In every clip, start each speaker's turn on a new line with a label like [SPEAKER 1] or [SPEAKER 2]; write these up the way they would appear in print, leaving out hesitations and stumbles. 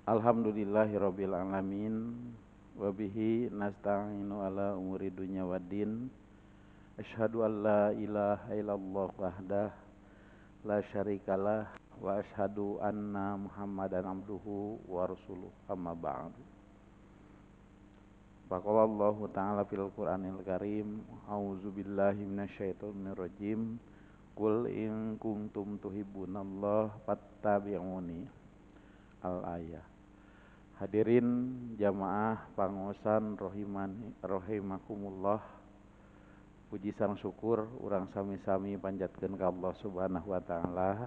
[SPEAKER 1] Alhamdulillahirabbil alamin wa bihi nasta'inu ala umuri dunya waddin. Asyhadu an la ilaha illallah wahdah la syarikalah wa asyhadu anna Muhammadan abduhu wa rasuluh, amma ba'du. Faqala Allahu ta'ala fil Qur'anil Karim, a'udzubillahi minasyaitonir rajim. Qul in kuntum tuhibbunallah fattabi'uni. Al-ayah. Hadirin jamaah pangosan rohimani rahimakumullah. Puji sareng syukur urang sami-sami panjatkeun ka Allah Subhanahu wa taala.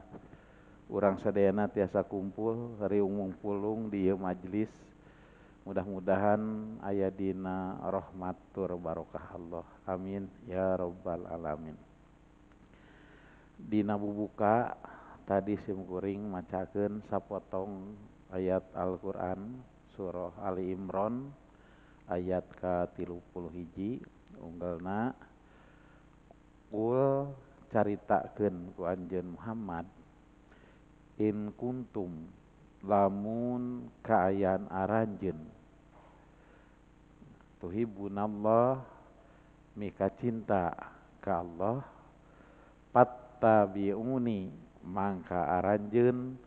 [SPEAKER 1] Urang sadayana tiasa kumpul riung pulung di ieu majelis. Mudah-mudahan aya dina rahmat tur barokah Allah. Amin ya rabbal alamin. Dina bubuka tadi simkuring macakeun sapotong ayat Al-Qur'an surah Ali Imran ayat ka-31 unggelna qul caritakeun ku anjeun Muhammad in kuntum lamun kaayaan aranjeun tuhibbunallah mika cinta ka Allah fattabi'uni mangka aranjeun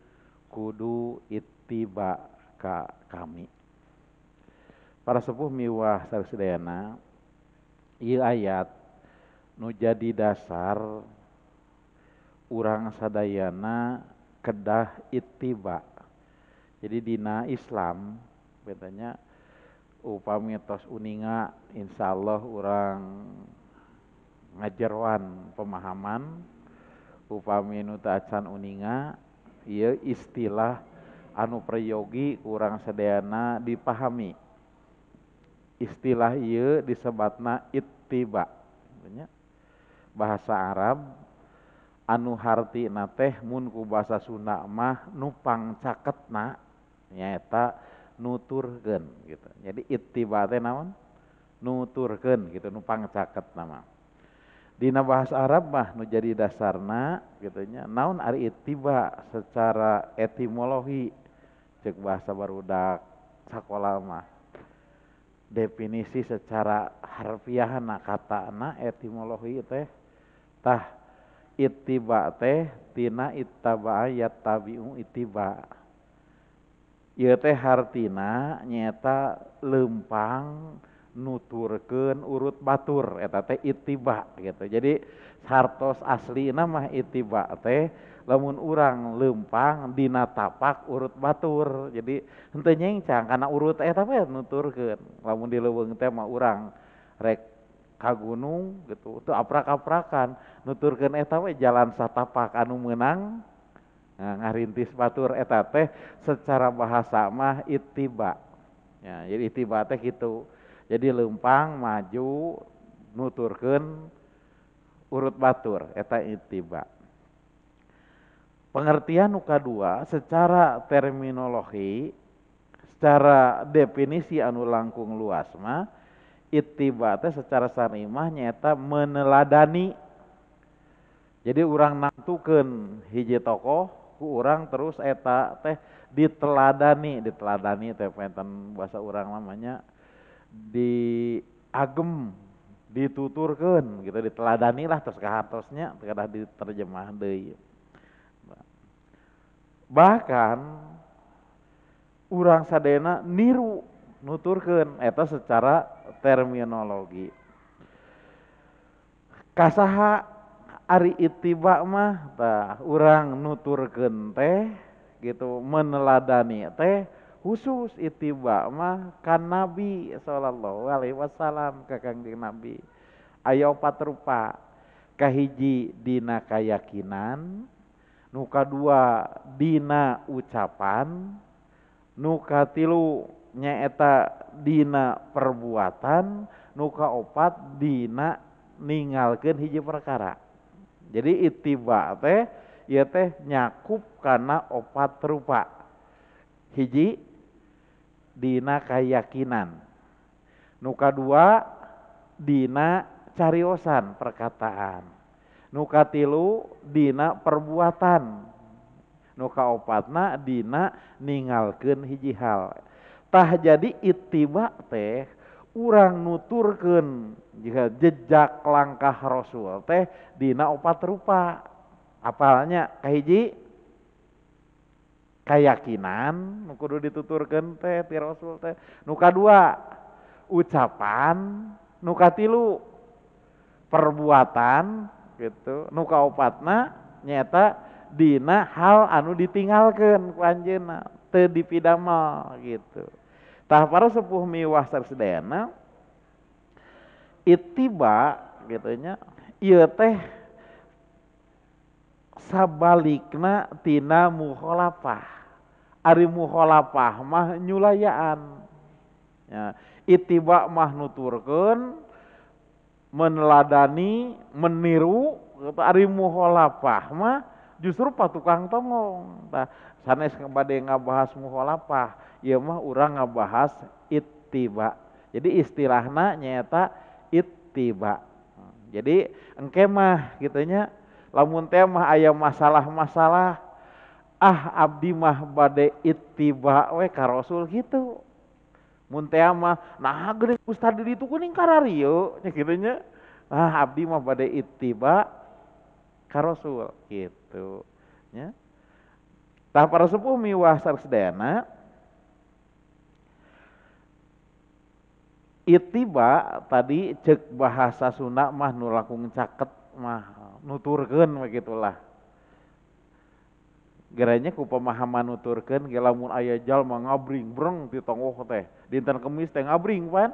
[SPEAKER 1] kudu ittiba ka kami. Para sepuh miwah sarsadayana, ieu ayat nu jadi dasar urang sadayana kedah ittiba. Jadi dina Islam betanya upami tos uninga insyaallah urang ngajerwan pemahaman, upami nu teu acan uninga ieu istilah anu prayogi urang sadayana dipahami. Istilah ieu disebatna ittiba. Bahasa Arab anu hartina teh mun ku bahasa Sunda mah nupang caketna nyaeta nuturkeun gitu. Jadi ittiba teh naon? Nuturkeun gitu, nupang caketna mah. Dina bahasa Arab mah nu jadi dasarna gitu nya. Naon ari ittiba secara etimologi cek bahasa barudak sakola mah. Definisi secara harfiahna katana etimologi teh tah ittiba teh tina ittaba yattabi'u ittiba. Ieu teh hartina nyaeta leumpang nuturkeun urut batur eta teh ittiba gitu. Jadi hartos aslina mah ittiba teh lamun urang leumpang dina tapak urut batur. Jadi henteu nyengcang kana urut eta we nuturkeun. Lamun di leuweung teh mah urang rek ka gunung gitu teu aprak-aprakan nuturkeun eta we jalan satapak anu meunang ngarintis batur eta teh secara bahasa mah ittiba. Ya, jadi ittiba teh kitu. Jadi leumpang maju nuturkeun urut batur eta ittiba. Pengertian nu kadua secara terminologi, secara definisi anu langkung luas mah ittiba teh secara sanimah nyaeta meneladani. Jadi urang nangtukeun hiji tokoh ku urang terus eta teh diteladani, diteladani teh penten bahasa urang namanya diagem, dituturkeun gitu, diteladani lah terus kahartosnya kedah diterjemah deui. Bahkan urang sadayana niru nuturkeun eta secara terminologi. Kasaha ari ittiba mah tah urang nuturkeun teh gitu meneladani teh khusus ittiba mah kan Nabi sallallahu alaihi wasallam ka Kangjeng Nabi. Aya opat rupa. Kahiji dina kayakinan, nu kadua dina ucapan, nu katilu nyaeta dina perbuatan, nu kaopat dina ningalkeun hiji perkara. Jadi ittiba teh ieu teh nyakup kana opat rupa. Hiji dina kayakinan, nu kadua dina cariosan perkataan, nu katilu dina perbuatan, Nu kaopatna dina ninggalkeun hiji hal. Tah jadi ittiba teh urang nuturkeun jika jejak langkah Rasul teh dina opat rupa. Apalnya kahiji keyakinan nu kudu dituturkeun teh ti Rasul teh. Nu kadua ucapan, nu katilu perbuatan gitu, nu kaopatna nyaeta dina hal anu ditinggalkeun ku anjeunna teu dipidamel gitu. Tah para sepuh miwah sadayana ittiba gitu nya ieu teh sabalikna tina mukhalafah. Ari mukhalafah mah nyulayaan. Ya, ittiba mah nuturkeun, meneladani, meniru, gitu. Ari mukhalafah mah justru patukang tonggong. Tah sanes bade ngabahas mukhalafah, ieu mah urang ngabahas ittiba. Jadi istilahna nyaeta ittiba. Jadi engke mah kitu nya lamun teh mah aya masalah-masalah, ah abdi mah bade ittiba we ka Rasul kitu. Mun teh mah nah geuning ustad di ditu kuning kararieu nya kitu nya. Nah abdi mah bade ittiba ka Rasul kitu nya. Tah para sepuh miwah sadayana ittiba tadi cek bahasa Sunda mah nu langkung caket mah nuturkeun begitulah. Geranya ku pemahaman nuturkeun ge lamun aya jalma ngabring breng ti tonggoh teh dinten Kemis teh ngabring pan.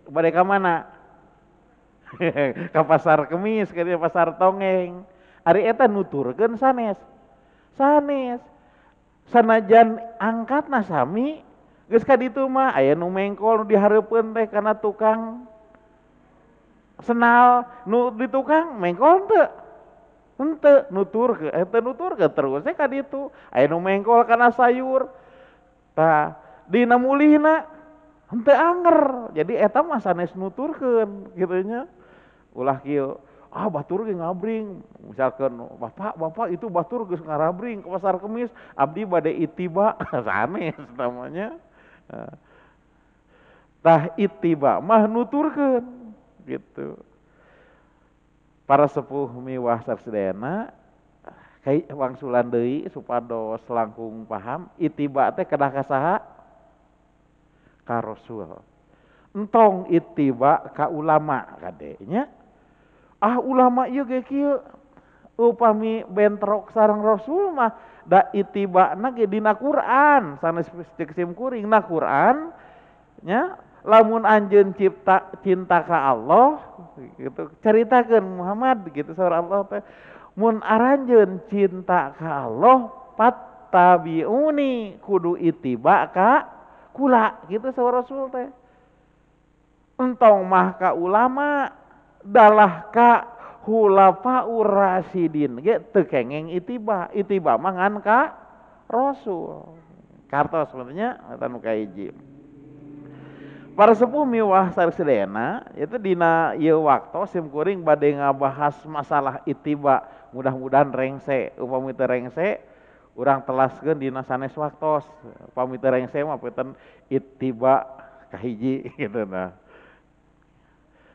[SPEAKER 1] Bade ka mana? Ka pasar Kemis, ka pasar Tongeng. Ari eta nuturkeun sanes. Sanes. Sanajan angkatna sami geus ka ditu mah aya nu mengkol nu dihareupeun teh kana tukang senal, nu di tukang mengkol teu. Henteu nuturkeun, eta nuturkeun terus we ka ditu. Aya nu mengkol kana sayur. Tah dina mulihna henteu anger. Jadi eta mah sanes nuturkeun kitu nya. Ulah kieu, ah batur ge ngabring. Misalkan bapak itu batur geus ngarabring ke pasar Kemis, abdi bade ittiba sanes namanya. Tah ittiba mah nuturkeun gitu. Para sepuh miwah sadayana kai wangsulan deui supados langkung paham ittiba teh kedah ka saha? Ka Rasul. Entong ittiba ka ulama kade nya. Ah ulama ieu ge kieu upami bentrok sareng Rasul mah da ittibana ge dina Quran sanes cek sim kuring na Quran nya. Lamun anjeun cipta cinta ka Allah gitu caritakeun Muhammad gitu saur Allah teh mun aranjeun cinta ka Allah fattabiuni kudu ittiba ka kula gitu saur Rasul teh. Entong mah ka ulama dalah ka khulafaur rasyidin ge teu kengeng ittiba, ittiba mah ngan ka Rasul. Kartos sebenarnya eta nu kahiji. Para sepuh miwah sadayana itu dina ieu waktu sim kuring bade ngabahas masalah ittiba, mudah-mudahan rengse, upami teu rengse urang telaskeun dina sanes waktos. Upami teu rengse mah peuteun ittiba kahiji gitu nah.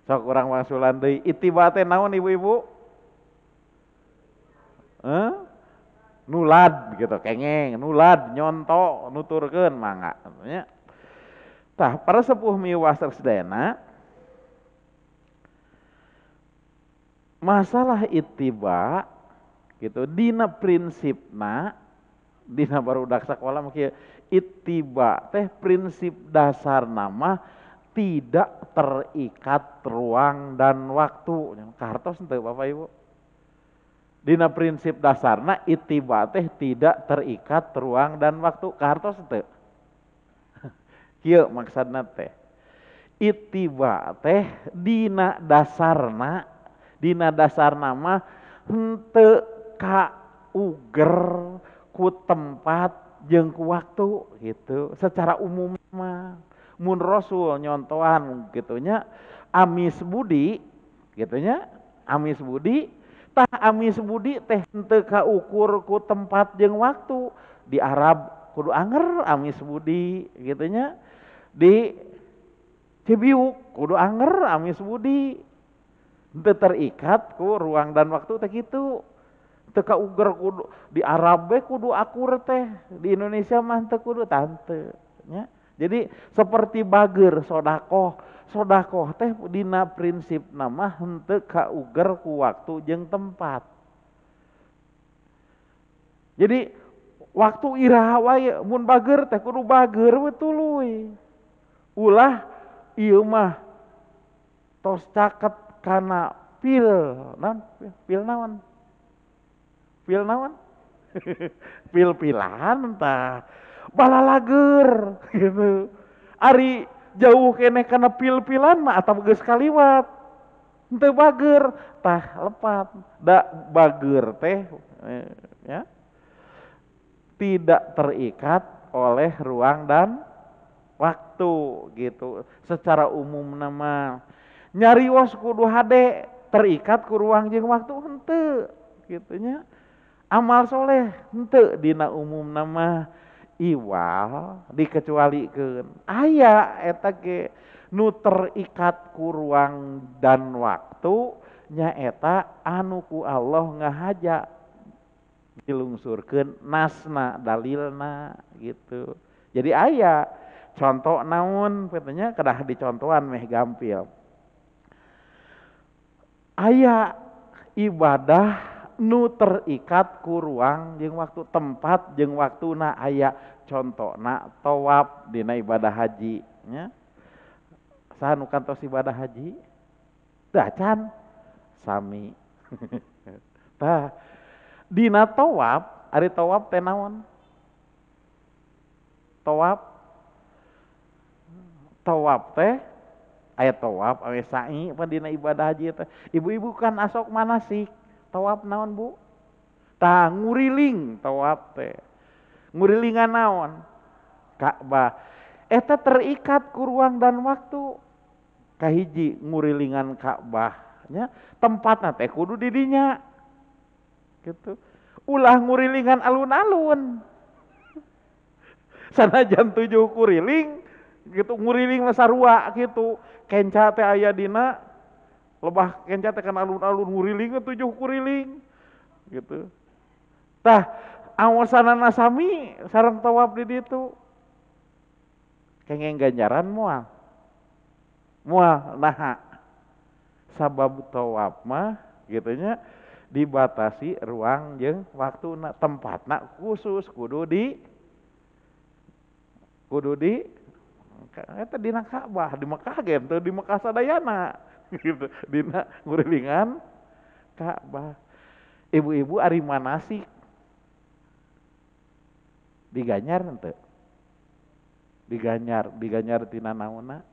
[SPEAKER 1] Sok urang wangsulan deui ittiba teh naon ibu-ibu? Nulad gitu, kengeng, nulad, nyonto, nuturkeun mangga nya. Tah para sepuh miwah sadayana masalah ittiba gitu dina prinsipna dina barudak sakola mah kieu ittiba teh prinsip dasarna mah tidak terikat ruang dan waktu. Kartos henteu Bapak Ibu? Dina prinsip dasarna ittiba teh tidak terikat ruang dan waktu. Kartos henteu? Kieu maksudna teh ittiba teh dina dasarna mah henteu ka uger ku tempat jeung ku waktu gitu secara umum mah. Mun Rasul nyontohan gitu nya amis budi gitu nya, amis budi Tah amis budi teh henteu kaukur ku tempat jeung waktu. Di Arab kudu anger amis budi gitu nya. Di Cibiuk kudu anger amis budi. Henteu terikat ku ruang dan waktu teh kitu. Teu kauger kudu di Arab we kudu akur teh, di Indonesia mah teu kudu tante nya. Jadi seperti bager sodakoh, sodakoh teh dina prinsip nama henteu kauger ku waktu jeung tempat. Jadi waktu iraha wae mun bager teh kudu bager we tuluy. Ulah ieu mah tos caket kana pil, naon? Pil naon? Pil naon? Pil-pilan entah. Balalager gitu. Ari jauh keneh kana pil-pilan mah atau geus kaliwat. Henteu bager, tah lepat. Da bager teh ya. Tidak terikat oleh ruang dan waktu gitu. Secara umum nama nyarios kudu hade terikat ku ruang jeung waktu henteu gitu nya. Amal soleh henteu dina umum nama iwal dikecualikeun. Aya eta ge nu terikat ku ruang dan waktu nyaeta anu ku Allah ngahaja dilungsurkeun nasna dalilna gitu. Jadi aya contoh naon katanya kedah dicontohan meh gampil. Aya ibadah nu terikat ku ruang jeung waktu, tempat jeung waktuna. Aya contona tawaf dina ibadah haji nya. Saha nu kantos ibadah haji? Teu acan sami. Tah dina tawaf, ari tawaf teh naon? Tawaf tawaf teh aya tawaf aya sa'i pan dina ibadah haji teh. Ibu-ibu kan asok manasik. Tawaf naon bu? Tah nguriling tawaf teh. Ngurilingan naon? Ka'bah. Eta terikat ku ruang dan waktu. Kahiji ngurilingan Ka'bah nya, tempatna teh kudu di dinya. Gitu. Ulah ngurilingan alun-alun. Sanajan 7 kuriling gitu, nguriling mah sarua gitu. Kenca teh aya dina lebah kenca teh kan alun-alun nguriling 7 kuriling gitu. Tah awasanana sami sareng tawaf di ditu. Kengeng ganjaran moal. Moal naha. Sabab tawaf mah gitu nya dibatasi ruang jeung waktuna, tempatna khusus kudu di eta dina Ka'bah, di Mekah ge teu di Mekah sadayana gitu, dina ngurilingan Ka'bah. Ibu-ibu ari manasik diganyar henteu? Diganyar, diganyar tina naonna?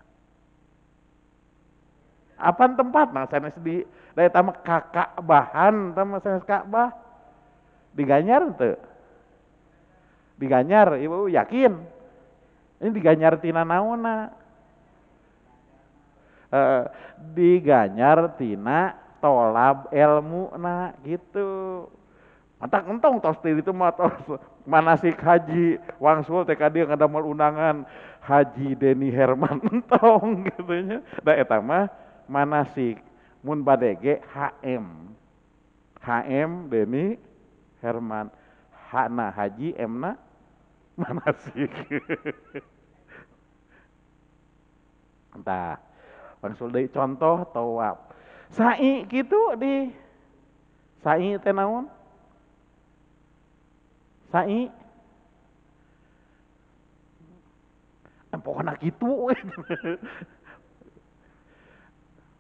[SPEAKER 1] Apan tempatna sanes di da eta mah Ka'bahan, eta mah sanes Ka'bah. Diganyar henteu? Diganyar, ibu yakin? Ini diganyar tina naonna? Diganyar tina tolab ilmuna gitu. Matak entong tos ti ditu mah tos manasik haji wangsul teh ka dieu ngadamel undangan Haji Deni Herman entong gitu nya. Da eta mah manasik mun bade ge HM. HM Deni Herman. H-na haji, M-na manasik. Entah, wangsul deui contoh tawaf. Sa'i kitu di sa'i teh naon? Sa'i pokona kitu.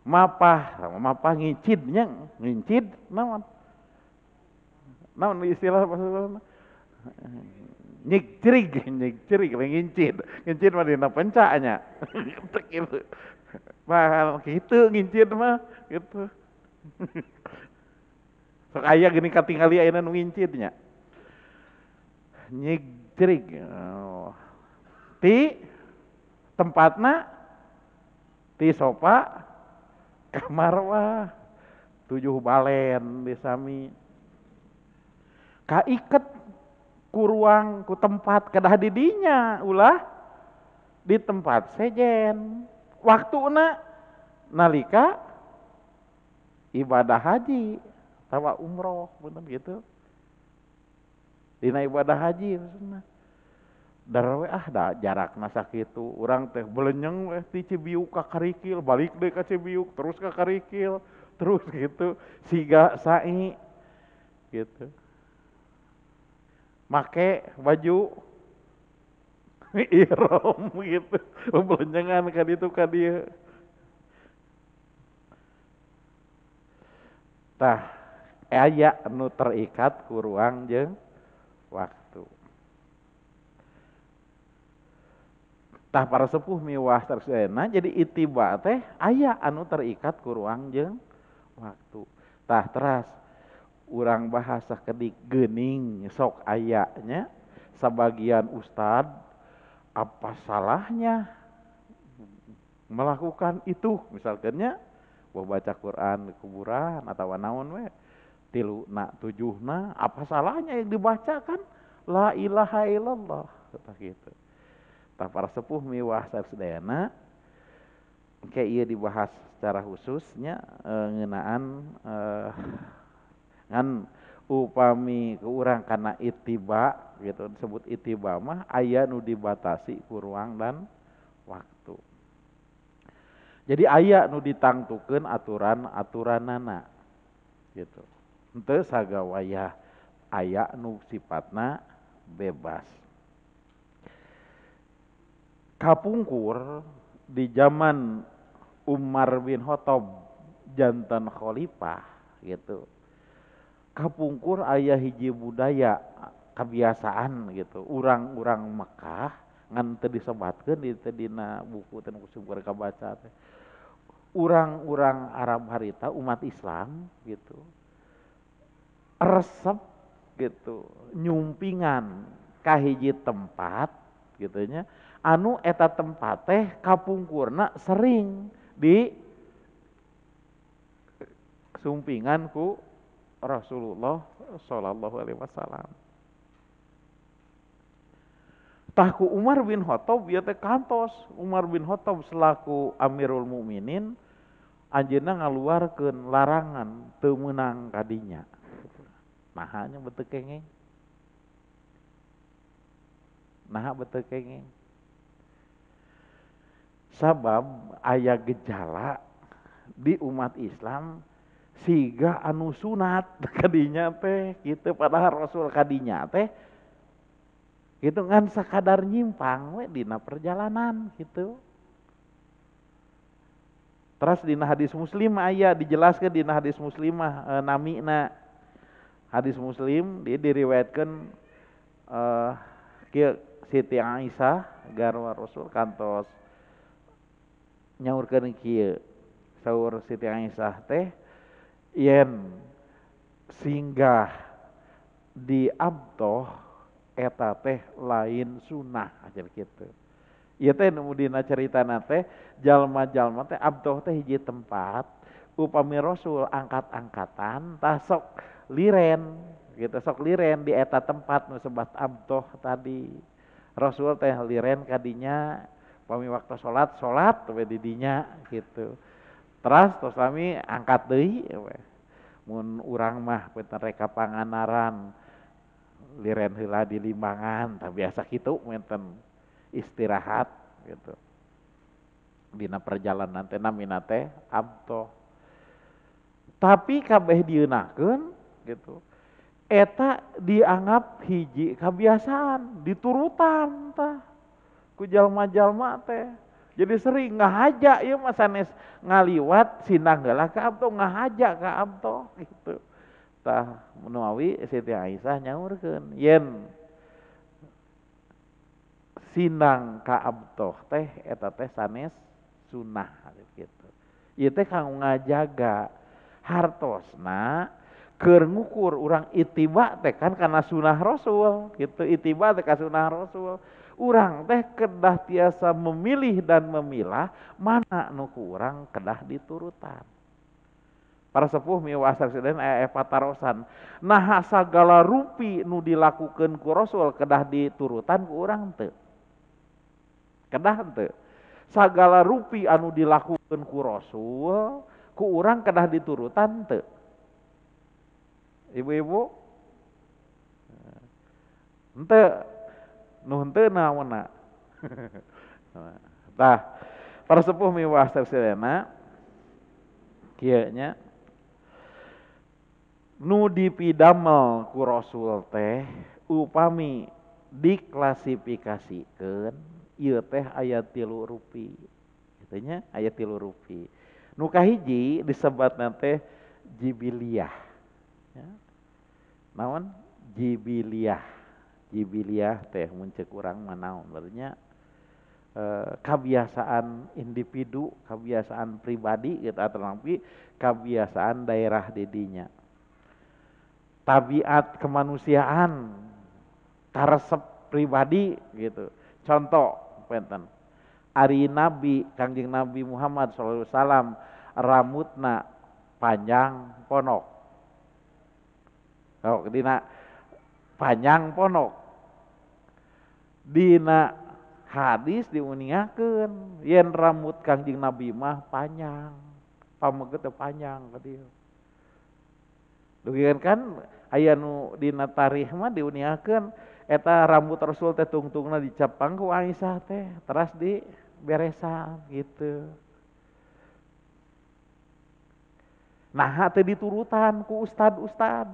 [SPEAKER 1] Mapah, mapah ngicid nya, ngicid naon? Naon istilah maksudna? Nyikcerig, nyikcerig, ngincid. Ngincid mah dina penca nya. Gitu. Mah kitu ngincid mah gitu. Sok aya geuning katingali ayeuna nu ngincid nya. Nyikcerig. Oh. Ti tempatna ti sofa ka marwah. 7 balen disami kaiket ku ruang ku tempat kedah di dinya ulah di tempat sejen waktuna nalika ibadah haji atawa umroh bener gitu dina ibadah haji maksudna darah we ah da jarakna sakitu urang teh belenyeng we ti Cibiuk ka Karikil balik deui ka Cibiuk terus ka Karikil terus gitu siga sa'i gitu make baju ihram gitu belenyengan ka ditu ka dieu tah aya nu terikat ku ruang jeung waktu. Tah para sepuh miwah terus jadi itiba teh aya anu terikat ku ruang jeung waktu. Tah teras urang bahasa kedik geuning sok ayanya sebagian ustad apa salahnya melakukan itu misalkannya bahwa baca Quran di kuburan atau naon we 3 na 7 na apa salahnya yang dibaca kan la ilaha illallah tah gitu. Tah para sepuh miwah sadayana engke ieu dibahas secara khususnya ngeunaan ngan upami ke urang kana itiba gitu disebut itiba mah aya nu dibatasi ku ruang dan waktu. Jadi aya nu ditangtukeun aturan-aturanana gitu. Henteu sagawayah aya nu sifatna bebas. Kapungkur di zaman Umar bin Khattab jantan khalifah gitu. Kapungkur aya hiji budaya kebiasaan gitu. Urang-urang Mekah ngan teu disebatkeun di teu dina buku teu nu sumber kabaca teh. Urang-urang Arab harita umat Islam gitu. Resep gitu nyumpingan ka hiji tempat gitu nya anu eta tempat teh kapungkurna sering di sumpingan ku Rasulullah sallallahu alaihi wasallam. Tah ku Umar bin Khattab ieu teh kantos Umar bin Khattab selaku Amirul Mukminin anjeunna ngaluarkeun larangan teu meunang kadinya. Naha nya beuteung kengeng. Naha beuteung kengeng. Sabab aya gejala di umat Islam siga anu sunat kadinya teh gitu padahal Rasul kadinya teh gitu ngan sakadar nyimpang we dina perjalanan gitu. Terus dina hadis Muslim aya dijelaskeun dina hadis Muslimah namina hadis Muslim dia diriwayatkeun kieu Siti Aisyah garwa Rasul kantos nyaurkeun kieu saur Siti Aisyah teh yen singgah di Abtoh eta teh lain sunah aja gitu. Ieu teh nu dina caritana teh jalma-jalma teh Abtoh teh hiji tempat upami Rasul angkat-angkatan tah sok liren gitu sok liren di eta tempat nu sebat Abtoh tadi. Rasul teh liren kadinya upami waktu salat salat we di dinya gitu. Teras tos lami angkat deui we. Mun urang mah punten rek ka Pangandaran liren heula di Limbangan tah biasa kitu menten istirahat gitu. Dina perjalanan teh namina teh Abtoh. Tapi kabeh dieunakeun gitu. Eta dianggap hiji kebiasaan, diturutan tah ku jalma-jalma teh. Jadi sering ngahaja ieu mah sanes ngaliwat sindang heula ka Abtoh ngahaja ka Abtoh gitu. Tah menawi Siti Aisyah nyaurkeun yen sindang ka Abtoh teh eta teh sanes sunah gitu. Ieu teh kanggo ngajaga hartosna keur ngukur urang itiba teh kan kana sunah Rasul gitu, itiba teh ka sunah Rasul. Urang teh kedah tiasa memilih dan memilah mana nu ku urang kedah diturutan. Para sepuh miwasa presiden aya patarosan. Nah sagala rupi nu dilakukeun ku Rasul kedah diturutan ku urang teu. Kedah teu. Sagala rupi anu dilakukeun ku Rasul ku urang kedah diturutan teu. Ibu-ibu henteu nu henteu naonna. Tah para sepuh miwasa presidenna kieu nya. Nu dipidamel ku Rasul teh upami diklasifikasikeun ieu teh aya 3 rupi. Kitu nya aya 3 rupi. Nu kahiji disebatna teh jibiliyah. Ya. Naon? Jibiliyah. Jibiliyah teh mun ceuk urang mah naon berarti kebiasaan individu, kebiasaan pribadi gitu atanapi kebiasaan daerah didinya. Tabiat kemanusiaan, karesep pribadi gitu. Contoh penten. Ari Nabi, Kangjeng Nabi Muhammad sallallahu alaihi wasallam rambutna panjang ponok. Oh, dina panjang ponok. Dina hadis diuningakeun yen rambut Kangjeng Nabi mah panjang, pameget teh panjang ka dieu. Dugian kan aya nu dina tarikh mah diuningakeun eta rambut Rasul teh tungtungna dicepang ku Aisyah teh teras diberesan gitu. Nah teh diturutan ku ustad-ustad.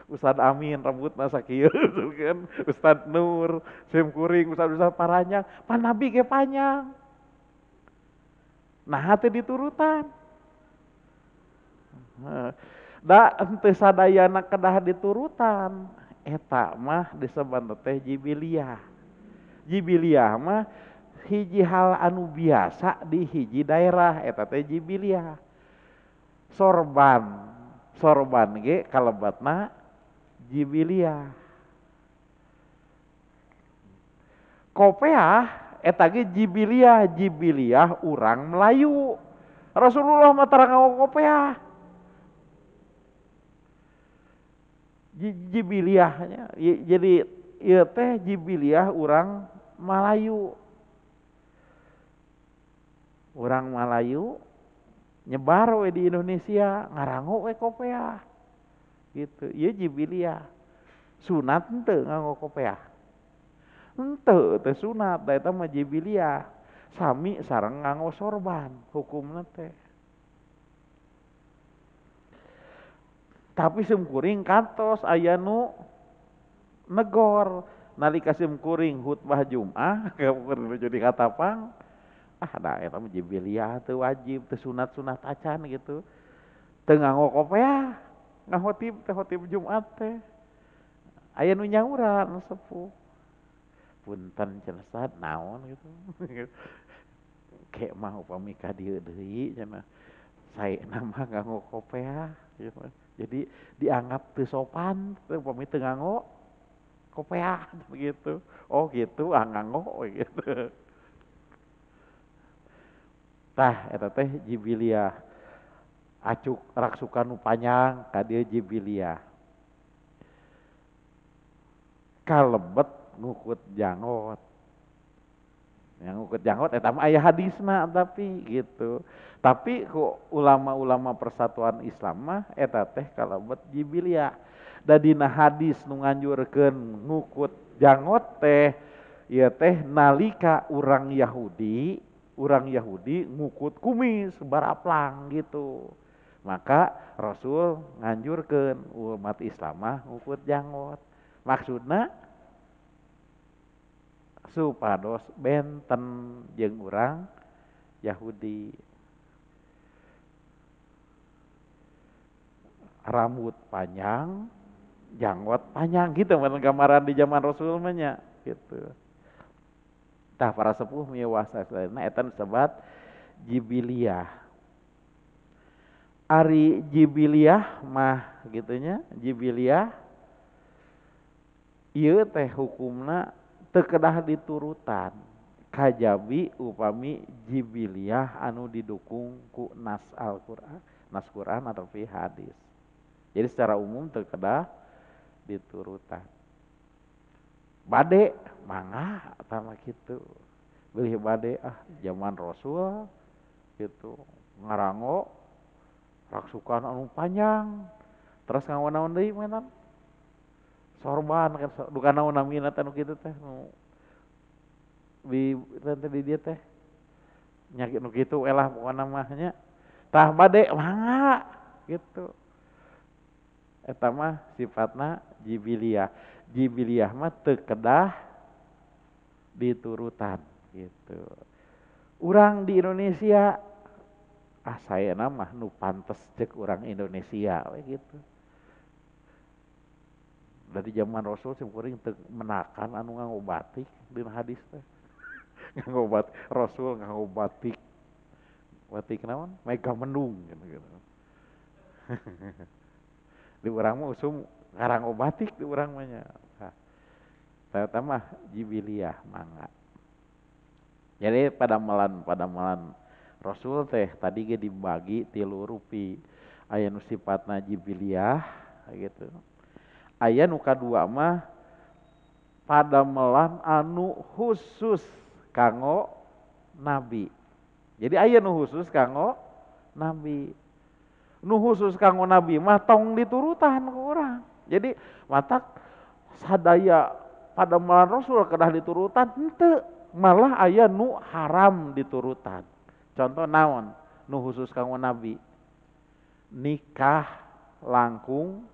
[SPEAKER 1] Ustad Amin rambutna sakieu kan, Ustad Nur, sim kuring, ustad-ustad paranjang, pan Nabi ge panjang. Nah teh diturutan. Da henteu sadayana kedah diturutan. Eta mah disebat teh jibiliyah. Jibiliyah mah hiji hal anu biasa di hiji daerah eta teh jibiliyah. Sorban, sorban ge kalebatna jibiliyah. Kopeah eta ge jibiliyah, jibiliyah urang Melayu. Rasulullah mah tara nganggo kopeah. Jibiliyahnya jadi ieu teh jibiliyah urang Melayu. Urang Melayu nyebar we di Indonesia ngarango we kopeah. Gitu. Ieu jibiliyah. Sunat henteu nganggo kopeah. Henteu teh sunat da eta mah jibiliyah. Sami sareng nganggo sorban hukumna teh. Tapi simkuring kantos aya nu negor nalika simkuring khutbah Jumat jadi katapang ah da eta mah jibiliyah teu wajib teu sunat-sunat acan gitu. Teu nganggo kopeah, ngahotib teh khotib Jumat teh. Aya nu nyauran sepuh. Punten cenah Ustad naon gitu. Kek mah upami ka dieu deui cenah. Saena mah nganggo kopeah gitu. Jadi dianggap teu sopan teu upami teu nganggo kopeah begitu. Oh gitu, ah nganggo gitu. Tah eta teh jibiliyah. Acuk raksukan nu panjang ka dieu jibiliyah. Kalebet ngukut janggot. Yang ngukut janggot eta mah aya hadisna tapi gitu. Tapi ku ulama-ulama persatuan Islam mah eta teh kalebet jibiliyah. Da dina hadis nu nganjurkeun ngukut janggot teh ieu teh nalika urang Yahudi ngukut kumis baraplang gitu. Maka Rasul nganjurkeun umat Islam mah ngukut janggot. Maksudna supados benten jeung urang Yahudi. Rambut panjang, janggot panjang gitu gambaran di zaman Rasul mah nya gitu. Tah para sepuh miwasa lainna eta disebat jibiliyah. Ari jibiliyah mah gitunya, jibiliyah ieu teh hukumna teu kedah diturutan kajabi upami jibiliyah anu didukung ku nas Al-Qur'an, Nas Quran atau hadis. Jadi secara umum teu kedah diturutan. Bade mangga tama kitu. Bilih bade ah zaman Rasul gitu ngarango raksukan anu panjang. Terus nganggo naon deui mentan? Sorban kan duka naon namina teh nu kitu teh nu di teh di dieu teh. Nya nu kitu we lah pokona mah nya. Tah bade mangga gitu. Eta mah sifatna jibiliyah. Jibiliyah mah teu kedah diturutan gitu. Urang di Indonesia ah sayana mah nu pantes cek urang Indonesia we gitu. Dari zaman Rasul sim kuring teu menakan anu nganggo batik dina hadis teh. Nganggo batik Rasul nganggo batik. Batik naon? Mega mendung gitu. Di urang mah usum ngaranggo batik di urang mah nya. Eta mah jibiliyah mangga. Jadi padamelan Rasul teh tadi ge dibagi tilu rupi. Aya nu sifatna jibiliyah gitu. Aya nu kadua mah padamelan anu khusus kanggo nabi. Jadi aya nu khusus kanggo nabi. Nu khusus kanggo nabi mah tong diturutan ku urang. Jadi matak sadaya padamelan Rasul kedah diturutan henteu, malah aya nu haram diturutan. Contoh naon nu khusus kanggo nabi? Nikah langkung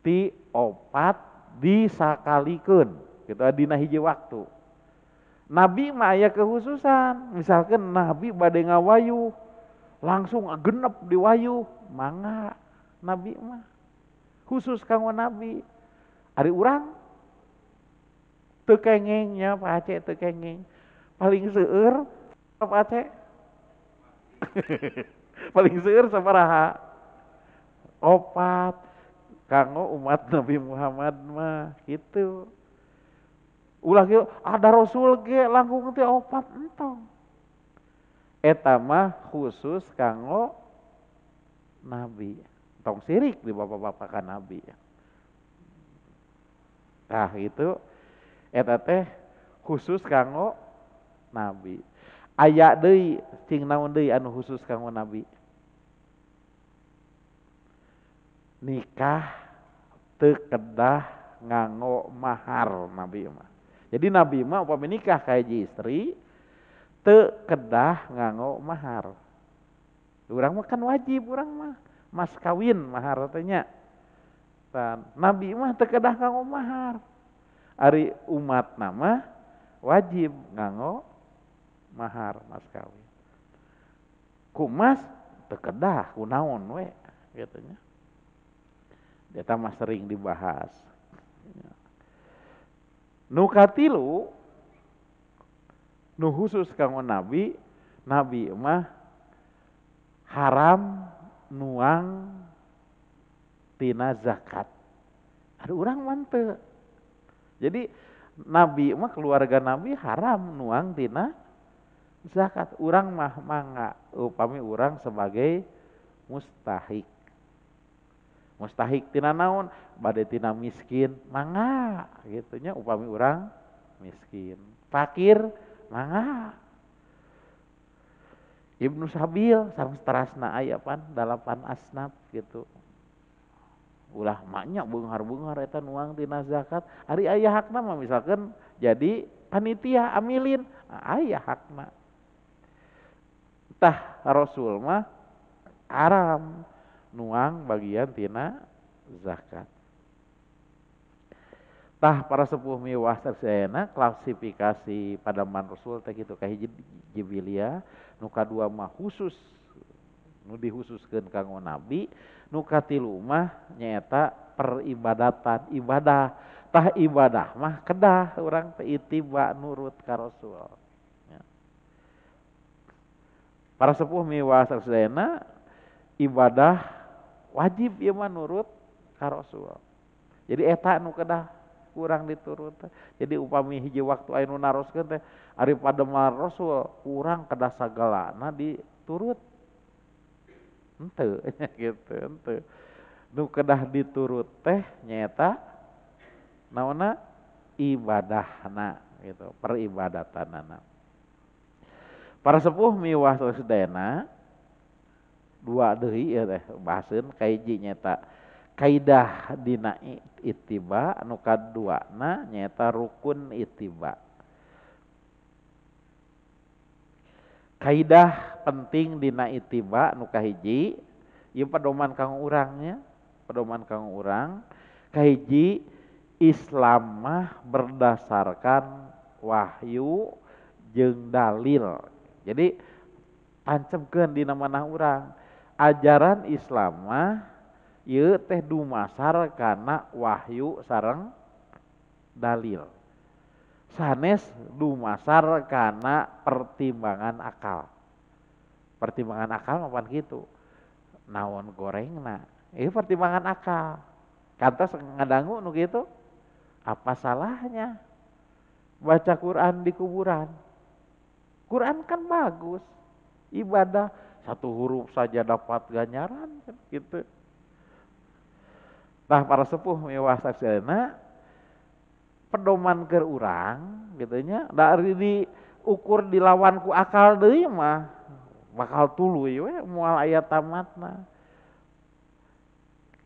[SPEAKER 1] ti opat disakalikeun gitu dina hiji waktu. Nabi mah aya kekhususan, misalkan nabi bade ngawayuh langsung genep diwayuh, mangga nabi mah khusus kanggo nabi. Ari urang teu kengeng nya Pak Aceh teu kengeng. Paling seueur Pak Aceh. Paling seueur sabaraha? Opat kanggo umat Nabi Muhammad mah gitu. Ulah kieu ada Rasul ge langkung teh opat entong. Eta mah khusus kanggo nabi. Tong sirik di bapak-bapak ka nabi. Tah gitu. Eta teh khusus kanggo nabi. Aya deui cing naon deui anu khusus kanggo nabi? Nikah teu kedah nganggo mahar nabi mah. Jadi nabi mah upami nikah ka hiji istri teu kedah nganggo mahar. Urang mah kan wajib urang mah mas kawin mahar teh nya. Nabi mah teu kedah nganggo mahar. Ari umat nama wajib nganggo mahar mas kawin. Ku mas teu kedah kunaon we kitu nya. Eta mah sering dibahas. Nu katilu nu khusus kanggo nabi, nabi mah haram nuang tina zakat. Ada urang mah teu. Jadi nabi mah keluarga nabi haram nuang tina zakat. Urang mah mangga upami urang sebagai mustahik. Mustahik tina naon? Bade tina miskin mangga gitu nya upami urang miskin. Fakir mangga. Ibnu Sabil sareng seterasna aya pan 8 asnaf gitu. Ulah maknya beunghar-beunghar eta nuang tina zakat. Ari aya hakna mah misalkan jadi panitia amilin, aya hakna. Tah Rasul mah haram nuang bagian tina zakat. Tah para sepuh miwah sadayana klasifikasi padaman Rasul teh kitu kahiji jibiliyah, nu kadua mah khusus nu dihususkeun kanggo nabi, nu katilu mah nyaeta peribadatan ibadah. Tah ibadah mah kedah urang teh itiba nurut ka Rasul. Ya. Para sepuh miwah sadayana ibadah wajib ieu mah nurut ka Rasul. Jadi eta nu kedah kurang diturut. Jadi upami hiji waktu aya nu naroskeun teh ari pademar Rasul kurang kedah sagalana diturut. Henteu gitu, henteu. Nu kedah diturut teh nyaeta naonna ibadahna gitu, peribadatanana. Para sepuh miwah sadayana dua deui ya teh bahaseun kahiji nyaeta kaidah dina ittiba, anu kaduana nyaeta rukun ittiba. Kaidah penting dina ittiba nu kahiji ieu pedoman kanggo urang nya, pedoman kanggo urang kahiji Islam mah berdasarkan wahyu jeung dalil. Jadi tancebkeun dina manah urang ajaran Islam mah ieu teh dumasar kana wahyu sareng dalil. Sanes dumasar kana pertimbangan akal. Pertimbangan akal mapan kitu. Naon gorengna? Ieu pertimbangan akal. Kantos ngadangu nu kitu? Apa salahnya baca Quran di kuburan? Quran kan bagus. Ibadah satu huruf saja dapat ganjaran kan gitu. Nah para sepuh miwah sadayana pedoman keur urang gitu nya dari diukur dilawan ku akal deui mah bakal tuluy we moal aya tamatna.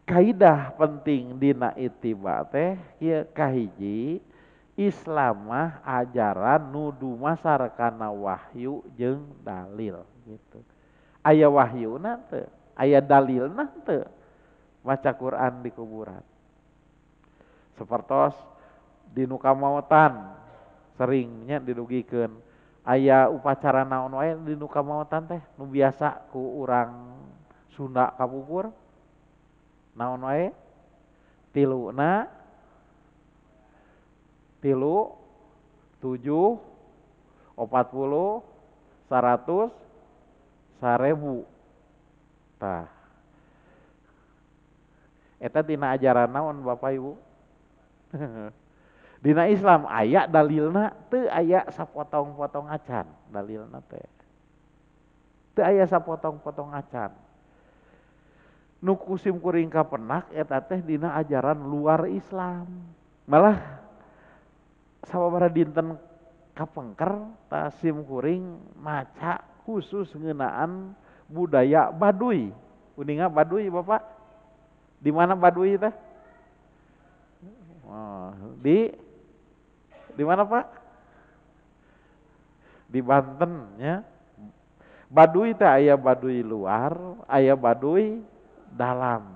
[SPEAKER 1] Kaidah penting dina ittiba teh ieu kahiji Islam mah ajaran nu dumasar kana wahyu jeung dalil gitu. Aya wahyuna teu, aya dalilna teu. Maca Quran di kuburan. Sapertos di nu kamaotan seringnya didugikeun aya upacara naon wae di nu kamaotan teh nu biasa ku urang Sunda kapungkur naon wae tiluna 3, 7, 40, 100, 1000. Tah eta tina ajaran naon Bapak Ibu? Dina Islam aya dalilna teu aya sapotong-potong acan dalilna teh. Teu aya sapotong-potong acan. Nu ku sim kuring kapenak eta teh dina ajaran luar Islam. Malah sababaraha dinten kapengker ta sim kuring maca khusus ngeunaan budaya Baduy. Uninga Baduy Bapak? Di mana Baduy teh? Oh, di mana Pak? Di Banten nya. Baduy teh aya Baduy luar, aya Baduy dalam.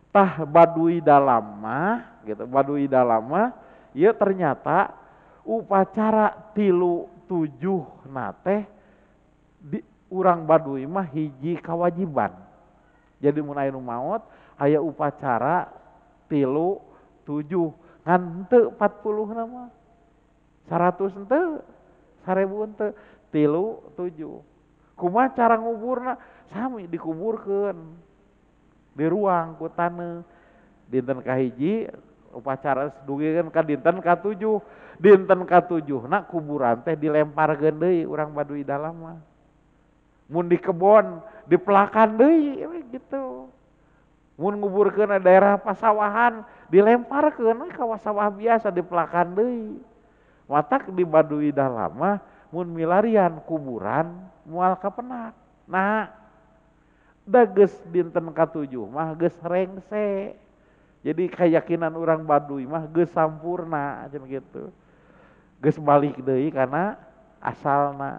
[SPEAKER 1] Tah Baduy dalam mah gitu, Baduy dalam mah ieu ternyata upacara 3 7 na teh di urang Baduy mah hiji kawajiban. Jadi mun aya nu maot aya upacara 3 7 ngan teu 40 na mah. 100 henteu, 1000 henteu, 3 7. Kumaha cara nguburna? Sami dikuburkeun di ruang ku taneuh. Dinten kahiji upacara dugikeun ka dinten ka-7. Dinten ka-7 na kuburan teh dilemparkeun deui urang Baduy dalam mah. Mun di kebon dipelakan deui gitu. Mun nguburkeun daerah pasawahan dilemparkeun ka sawah biasa dipelakan deui. Matak di Baduy dalam mah mun milarian kuburan moal kapenak. Nah, da geus dinten ka-7 mah geus rengse. Jadi keyakinan orang Baduy mah geus sampurna cenah gitu. Geus balik deui kana asalna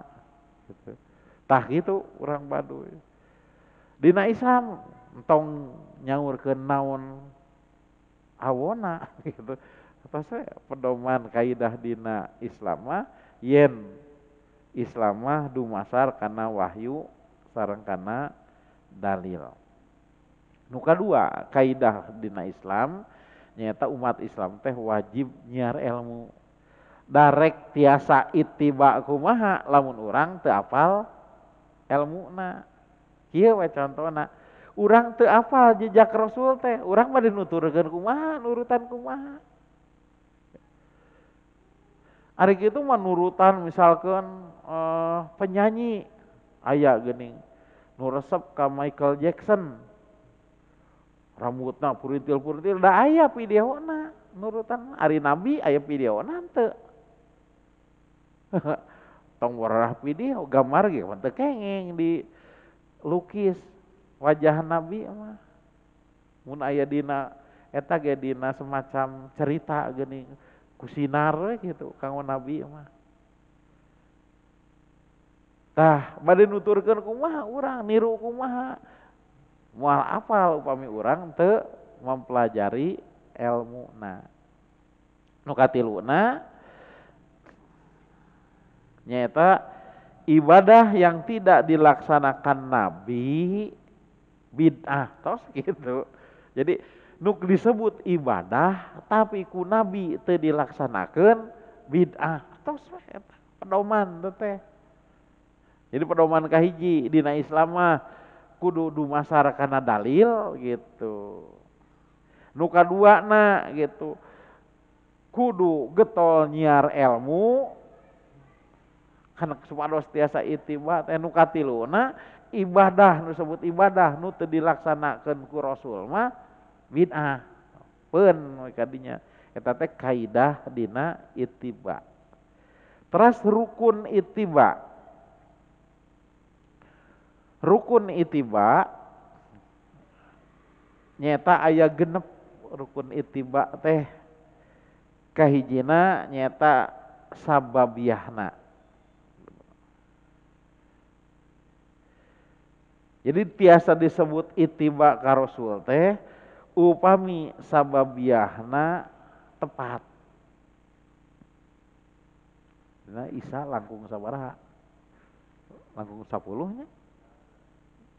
[SPEAKER 1] gitu. Tah gitu orang Baduy. Dina Islam entong nyaurkeun naon awona gitu. Atos pedoman kaidah dina Islam mah yen Islam mah dumasar kana wahyu sareng kana dalil. Nu kadua kaidah dina Islam nyaeta umat Islam teh wajib nyiar ilmu. Darek tiasa ittiba kumaha lamun urang teu apal elmuna. Kieu we contona. Urang teu apal jejak Rasul teh, urang mah dinuturkeun kumaha, nurutan kumaha. Ari kitu mah nurutan misalkan penyanyi aya geuning Nu resep ka Michael Jackson. Rambutna purintil-purintil da aya videona nurutan ari Nabi aya videona teu. Tong warah video gambar ge mah teu kenging dilukis wajah Nabi mah. Mun aya dina eta ge dina semacam cerita geuning kusinar we gitu kanggo Nabi mah. Tah bade nuturkeun kumaha urang niru kumaha moal apal upami urang teu mempelajari elmuna. Nu katiluna nyaeta ibadah yang tidak dilaksanakan Nabi bid'ah tos gitu. Jadi nu disebut ibadah tapi ku Nabi teu dilaksanakeun bid'ah tos we eta pedoman teh. Jadi pedoman kahiji dina Islam mah kudu dumasar kana dalil gitu. Nu kaduana gitu kudu getol nyiar ilmu kana supados tiasa ittiba teh. Nu katiluna ibadah nu disebut ibadah nu teu dilaksanakeun ku Rasul mah bid'ah. Peun we kadinya eta teh kaidah dina ittiba. Teras rukun ittiba. Rukun ittiba nyata aya genep rukun ittiba teh. Kahijina nyata sababiyahna. Jadi tiasa disebut ittiba ka Rasul teh upami sababiyahna tepat. Nah, Isa langkung sabaraha? Langkung 10 nya?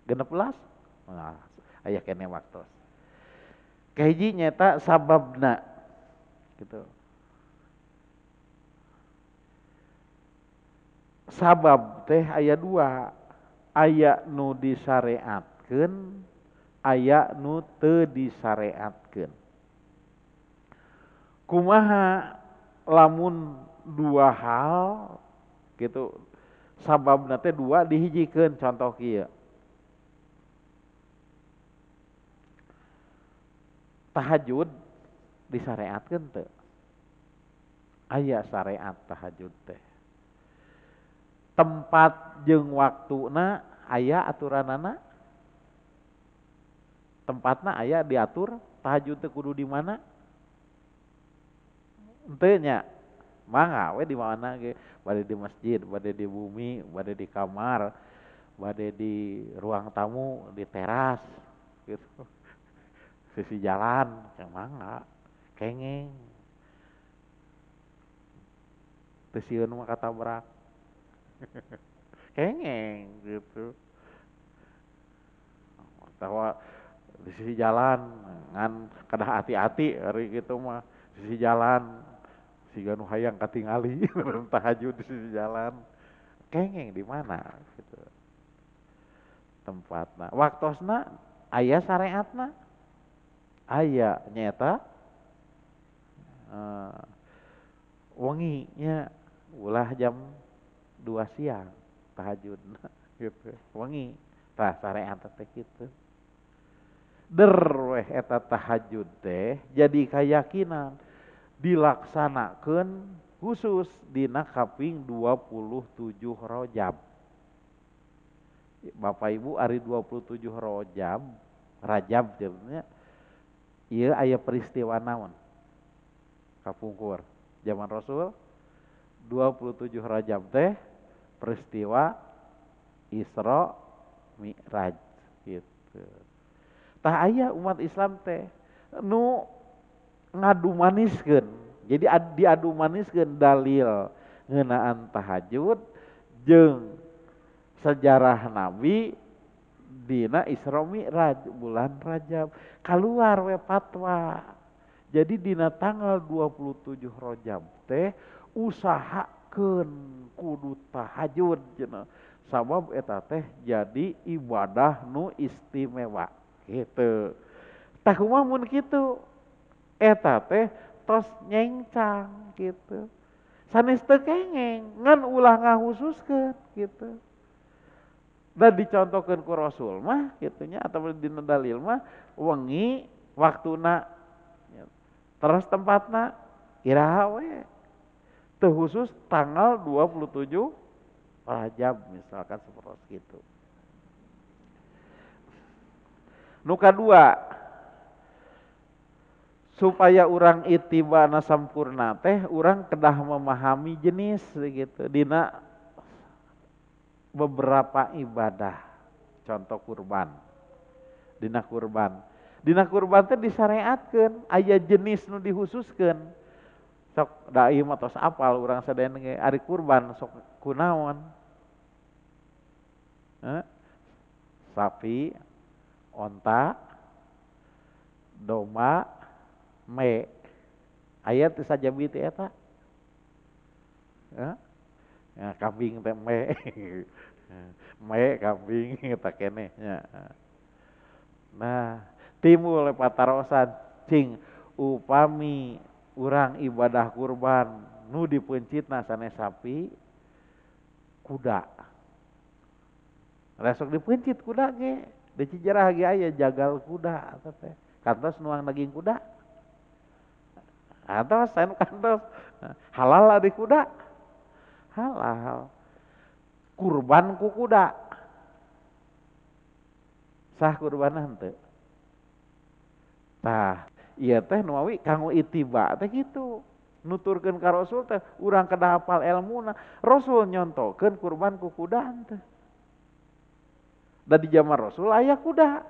[SPEAKER 1] 16? Nah, aya kene waktos. Kahiji nyata sababna gitu. Sabab teh aya dua, aya nu disareatkeun, aya nu teu disareatkeun. Kumaha lamun dua hal gitu, sababna teh dua dihijikeun, contoh kieu. Tahajud disareatkeun teu? Aya syariat tahajud teh. Tempat jeung waktuna aya aturanana? Tempatna aya diatur tahajud teh kudu di mana? Henteu nya. Mangga we di mana ge, bade di masjid, bade di bumi, bade di kamar, bade di ruang tamu, di teras gitu. Sisi jalan, yang mangga, kengeng. Teu sieun mah katabrak. Kengeng gitu. Atawa di sisi jalan ngan kedah hati-hati hari gitu mah, sisi jalan siga nu hayang katingali tahajud di sisi jalan. Kengeng di mana gitu. Tempatna, waktosna aya syariatna. Aya nyata wengi nya ulah jam 2 siang tahajud gitu. Wengi tah syariat teh kitu. Der weh eta tahajud teh jadi kayakinan dilaksanakeun khusus dina kaping 27 Rajab. Bapak Ibu ari 27 Rajab, Rajab jadinya ieu aya peristiwa naon? Kapungkur zaman Rasul 27 Rajab teh peristiwa Isra Mi'raj gitu. Tah aya umat Islam teh nu ngadu maniskeun. Jadi diadu maniskeun dalil ngeunaan tahajud jeung sejarah Nabi dina Isra Mi'raj bulan Rajab keluar we fatwa. Jadi dina tanggal 27 Rajab teh usahakeun kudu tahajud cenah. Sabab eta teh jadi ibadah nu istimewa gitu. Tah kumaha mun kitu? Eta teh tos nyengcang gitu. Sanes teu kengeng ngan ulah ngahususkeun gitu. Dan dicontohkeun ku Rasul mah kitu nya atau dina dalil mah wengi waktuna terus tempatna iraha we. Teu khusus tanggal 27 Rajab misalkan seperti itu. Nu kadua, supaya urang itibana sampurna teh urang kedah memahami jenis gitu dina beberapa ibadah. Contoh kurban. Dina kurban. Dina kurban teh disyariatkeun, aya jenis nu dihususkeun. Sok da ieu mah tos apal urang sadayana ge ari kurban sok kunaon? Sapi, onta, domba, me. Aya teu sajabi teh eta? Ya, kambing teh me. Me kambing eta keneh nya. Nah, timbul patarosan cing upami urang ibadah kurban nu dipeuncitna sanes sapi, kuda. Resok dipeuncit kuda ge, di Cijerah ge aya jagal kuda eta teh. Kantos nuang daging kuda. Kantos anu kantos halal di kuda. Halal. Kurban ku kuda. Sah kurbanna henteu? Tah, ieu teh nu mawi kanggo ittiba teh kitu. Nuturkeun ka Rasul teh urang kedah hafal elmuna. Rasul nyontokeun kurban ku kuda henteu. Da di zaman Rasul aya kuda,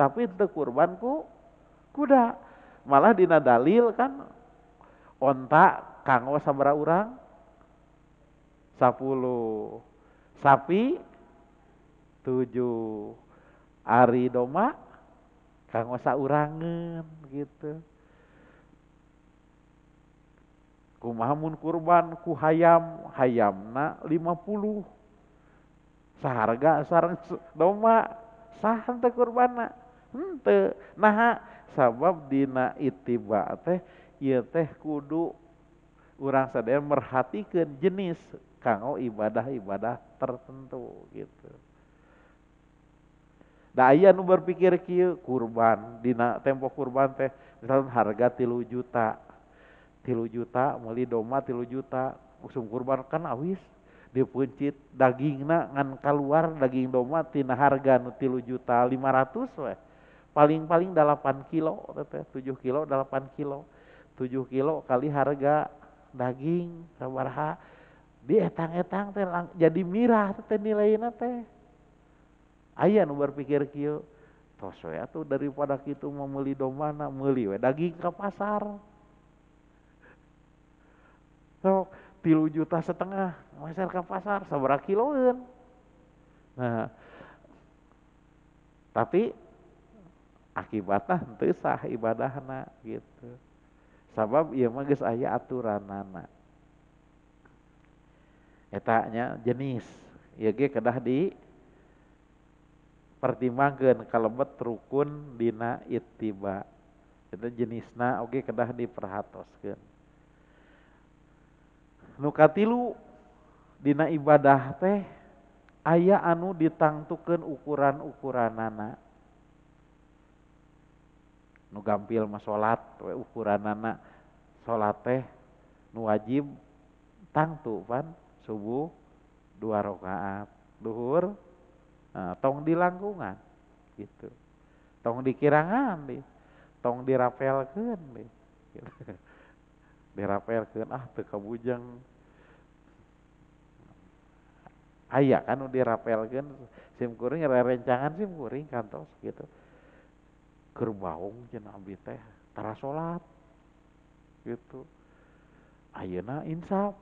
[SPEAKER 1] tapi teu kurban ku kuda. Malah dina dalil kan onta kanggo sabaraha urang? 10. Sapi 7. Ari domba kanggo saurangeun gitu. Kumaha mun kurban ku hayam, hayamna 50. Saharga sareng domba, sah henteu kurbanna? Henteu. Naha sabab dina ittiba teh ieu teh kudu urang sadaya merhatikeun jenis kanggo ibadah-ibadah tertentu gitu. Da aya nu berpikir kieu kurban dina tempo kurban teh misalkan harga 3 juta. 3 juta meuli domba 3 juta usum kurban kan awis dipeuncit dagingna ngan kaluar daging domba tina harga nu 3.500.000 we. Paling-paling 8 kilo teh 7 kilo 8 kilo. 7 kilo kali harga daging sabaraha dietang-etang teh jadi mirah teh nilaina teh. Aya nu berpikir kieu, tos we atuh daripada kitu mau meuli dombana meuli we daging ka pasar. Sok 3,5 juta meser ka pasar sabaraha kiloeun. Nah, tapi akibatna henteu sah ibadahna gitu. Sabab ieu mah geus aya aturanana. Eta nya jenis ieu ge kedah di pertimbangkeun kalebet rukun dina ittiba. Eta jenisna oge kedah diperhatoskeun. Nu katilu dina ibadah teh aya anu ditangtukeun ukuran-ukuranana. Nu gampil mah salat we ukuranana. Salat teh nu wajib tangtu pan subuh 2 rakaat, duhur nah, tong dilangkungan gitu. Tong dikirangan di, tong dirapelkeun di. Gitu. Dirapelkeun ah teu kabujeng. Aya kan nu dirapelkeun sim kuring rerencangan sim kuring kantos gitu. Keur baung cenah abdi teh tara salat gitu. Ayeuna insaf.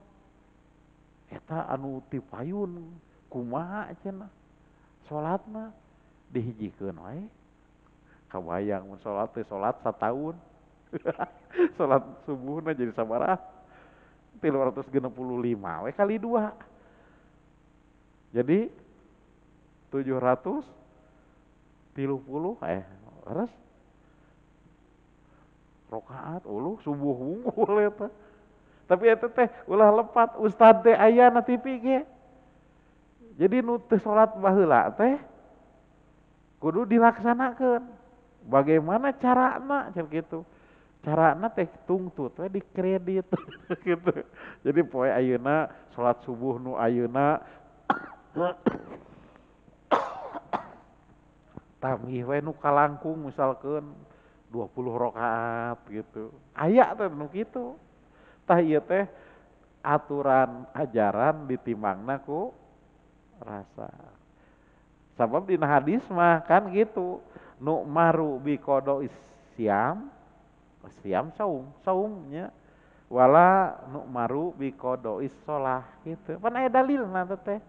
[SPEAKER 1] Eta anu ti payun kumaha cenah salatna dihijikeun wae. Kabayang mun salat teh salat sataun. Salat subuhna jadi sabaraha? 365 we kali 2. Jadi 730 terus rakaat uluh subuh wungkul eta. Tapi eta teh ulah lepat ustad teh aya na TV ge. Jadi nu teu salat baheula teh kudu dilaksanakeun. Bagaimana carana cenah kitu? Carana teh tungtut we di kredit gitu. Jadi poe ayeuna salat subuh nu ayeuna tamih we nu kalangkung misalkeun 20 rakaat gitu. Aya teh nu kitu. Tah ieu teh aturan ajaran ditimbangna ku rasa. Sabab dina hadis mah kan gitu. Nu maru bi qada'i siam, siam saum, saumnya wala nu maru bi qada'i shalah gitu. Pan aya dalilna teh.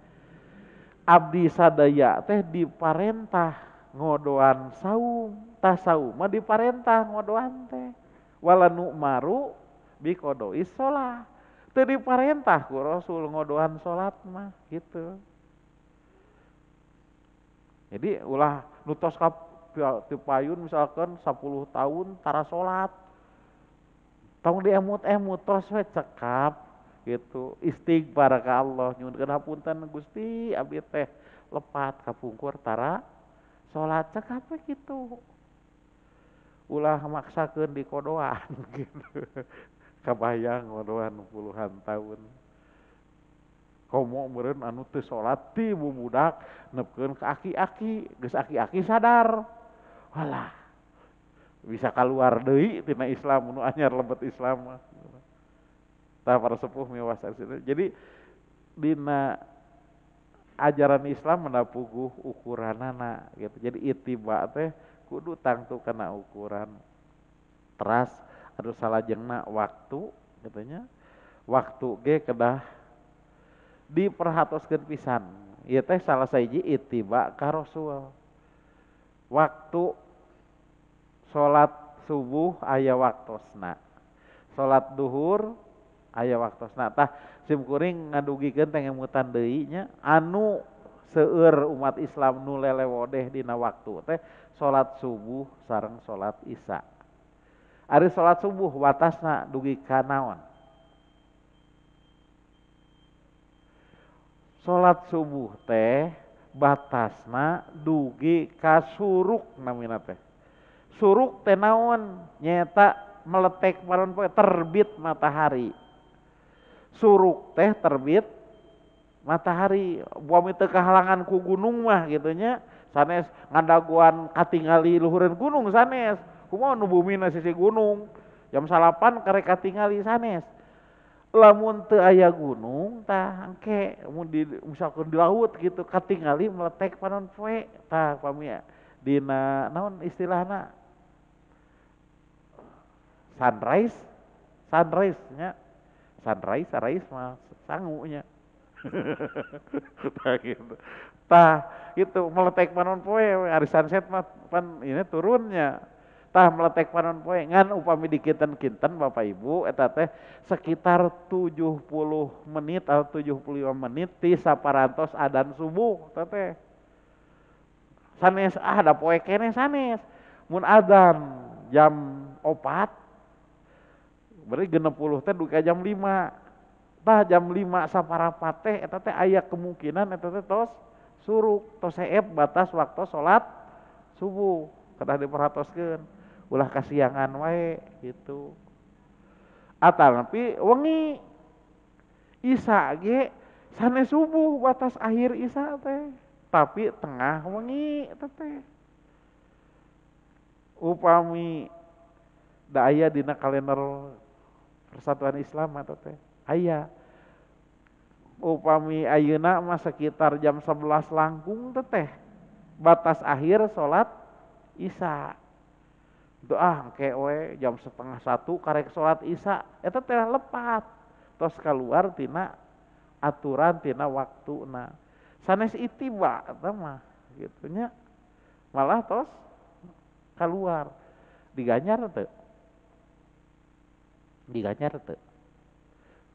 [SPEAKER 1] Abdi sadaya teh diparentah ngodoan saum, tah saum mah diparentah ngodoan teh. Wala nu maru bi qada'i shalah. Teu diparentah ku Rasul ngodoan salat mah gitu. Jadi ulah nu tos ka payun misalkan 10 tahun tara salat. Tong diemut-emut tos we cekap gitu. Istighfar ka Allah nyuhunkeun hapunten Gusti abdi teh lepat kapungkur tara salat cekap we kitu. Ulah maksakeun dikodoan gitu. Kabayang ngodoan puluhan tahun. Komo meureun anu teu salat ti bubudak nepkeun ka aki-aki, geus aki-aki sadar. Walah. Bisa keluar deui tina Islam nu anyar lebet Islam mah. Tah para sepuh miwas. Jadi dina ajaran Islam menapuguh ukuranana gitu. Jadi ittiba teh kudu tangtu kana ukuran. Teras aduh salajengna waktu katanya. Waktu ge kedah diperhatoskeun pisan. Ieu teh salah sahiji ittiba ka Rasul. Waktu salat subuh aya waktosna. Salat duhur aya waktosna. Tah sim kuring ngadugikeun teh ngemutan deui nya anu seueur umat Islam nu lelewodeh dina waktu teh salat subuh sareng salat isya. Ari salat subuh watasna dugi ka naon? Salat subuh teh batasna dugi ka suruk namina teh. Suruk teh naon? Nyaeta meletek panon poe terbit matahari. Suruk teh terbit matahari. Bumi teu kahalangan ku gunung mah kitu nya. Sanes ngadaguan katingali luhureun gunung sanes. Kumaha nu bumina sisi gunung. Jam 9 karek katingali sanes. Lamun teu aya gunung tah engke mun di misalkan di laut gitu katingali meletek panon poe tah pami dina naon istilahna sunrise, sunrise nya, sunrise, sunrise mah sangu nya. Tah gitu. Tah itu meletek panon poe ari sunset mah pan ini turunnya. Tah meletek panon poe ngan upami dikinten-kinten Bapak Ibu eta teh sekitar 70 menit atau 75 menit ti saparantos adan subuh eta teh. Sanes ah da poe keneh sanes. Mun adan jam 4 berarti 60 teh dugi ka jam 5. Tah jam 5 saparapat teh eta teh aya kemungkinan eta teh tos suruk, tos seep batas waktu salat subuh. Kedah diperhatoskeun. Ulah kasiangan wae gitu. Atanapi wengi isya ge sanes subuh batas akhir isya teh, tapi tengah wengi teh. Upami da aya dina kalender Persatuan Islam atau teh aya. Upami ayeuna mah sekitar jam 11 langkung teh batas akhir salat isya. Doa engke we jam 12:30 karek salat isya eta teh lepat tos keluar tina aturan tina waktuna. Sanes ittiba eta mah kitu nya. Malah tos keluar diganjar teu? Diganjar teu?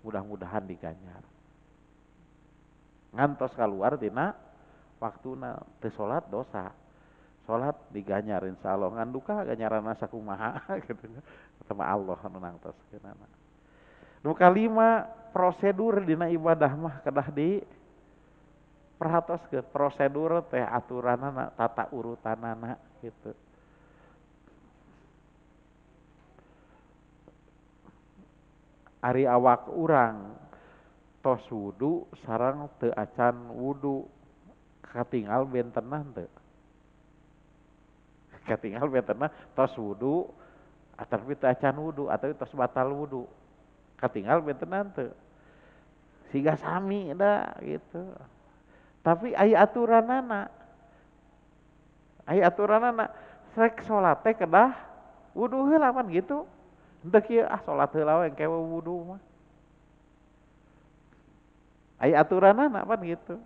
[SPEAKER 1] Mudah-mudahan diganjar. Ngantos keluar tina waktuna teu salat dosa. Salat diganjar insyaallah ngan duka ganjaranna sakumaha gitu sama Allah anu nangtoskeunana. Nu kalima prosedur dina ibadah mah kedah di Perhatoskeun prosedur teh aturanana, tata urutanana gitu. Ari awak urang tos wudu sareng teu acan wudu katingal bentenna teu? Katingal bentenna tos wudu ataupun teu acan wudu atau tos batal wudu katingal bentenna teu? Siga sami da gitu. Tapi aya aturanana. Aya aturanana rek salat teh kedah wudu heula pan gitu. Henteu kieu ah salat heula we engke wudu mah. Aya aturanana pan gitu.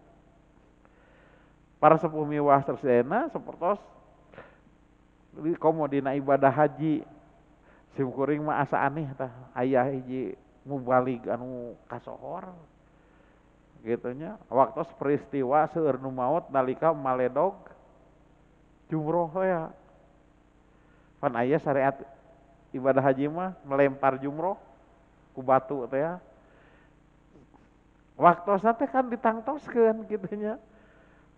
[SPEAKER 1] Para sepuh miwah tersedena sapertos komo dina ibadah haji sim kuring mah asa aneh tah aya hiji mubalig anu kasohor gitu nya waktos peristiwa seueur nu maot nalika maledog jumroh ya pan aya syariat ibadah haji mah melempar jumroh ku batu teh ya waktosna teh kan ditangtoskeun kitu nya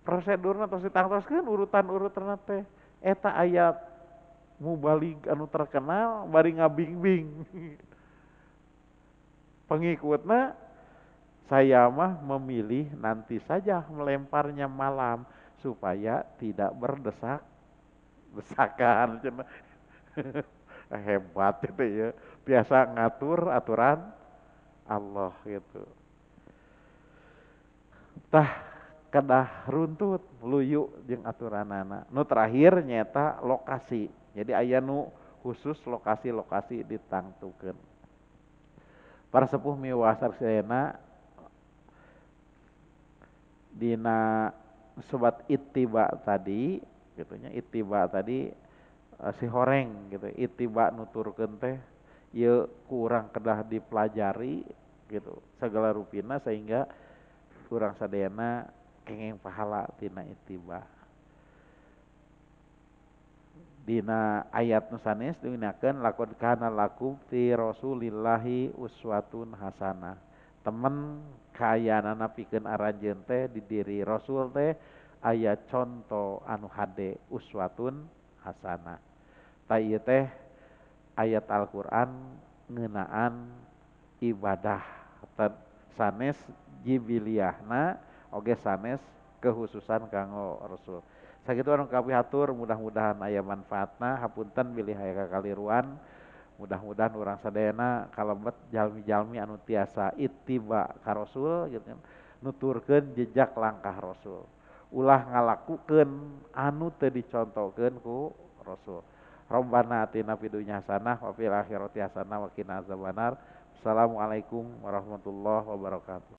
[SPEAKER 1] prosedurna tos ditangtoskeun urutan-urutanna teh eta aya mubalig anu terkenal bari ngabingbing pengikutna saya mah memilih nanti saja melemparnya malam supaya tidak berdesak-desakan. Hebat itu ya. Biasa ngatur aturan Allah gitu. Tah kedah runtut luyu jeung aturanana. Nu terakhir nyata lokasi. Jadi aya nu khusus lokasi-lokasi ditangtukeun. Para sepuh miwah sarseuna dina sobat ittiba tadi gitunya ittiba tadi si horeng gitu ittiba nuturkeun teh ieu kurang kedah dipelajari gitu segala rupina sehingga kurang sadayana kenging pahala tina ittiba. Dina ayat nu sanes digunakeun laqad kana lakum fi rasulillahi uswatun hasanah. Temen kayanana pikeun aranjeun teh di diri Rasul teh aya conto anu hade uswatun hasanah. Ta ieu teh ayat Al-Qur'an ngeunaan ibadah sanes jibiliahna oge sanes kehususan kanggo Rasul. Sakitu anu kapihatur mudah-mudahan aya manfaatna hapunten bilih aya kakaliruan. Mudah-mudahan urang sadayana kalebet jalmi-jalmi anu tiasa ittiba ka Rasul gitu nuturkeun jejak langkah Rasul. Ulah ngalakukeun anu teu dicontohkeun ku Rasul. Rabbana atina fid dunya hasanah wa fil akhirati hasanah wa qina azabannar. Assalamualaikum warahmatullahi wabarakatuh.